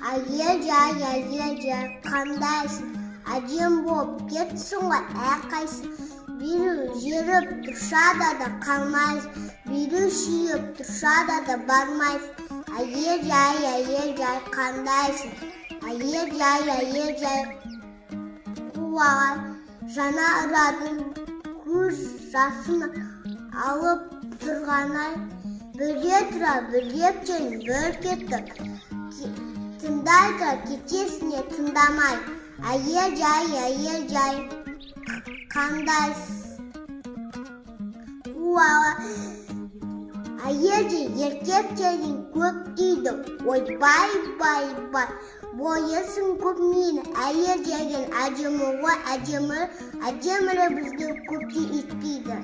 Әйел жай, әйел жай, қандайсың? Әдем болып кетсің ғой әрқайсың. Біреу жеріп тұрса да қалмайсың, біреу сүйіп тұрса да бармайсың. Әйел жай, әйел жай, қандайсың? Әйел жай, әйел жай, қуаған жаңа ұрадың, көз жасын алып тұрғанай. Біле тұра білектен бір кетті, тыңдай тұра кетесіне тыңдамай. Әйел жай, әйел жай, қандайсың? Әйел де еркектерден көп дейді. Ойбай, бай, бай, бойысың көп мені. Әйел деген әдемі ғой, әдемі, әдемілі бізге көпке етпейді.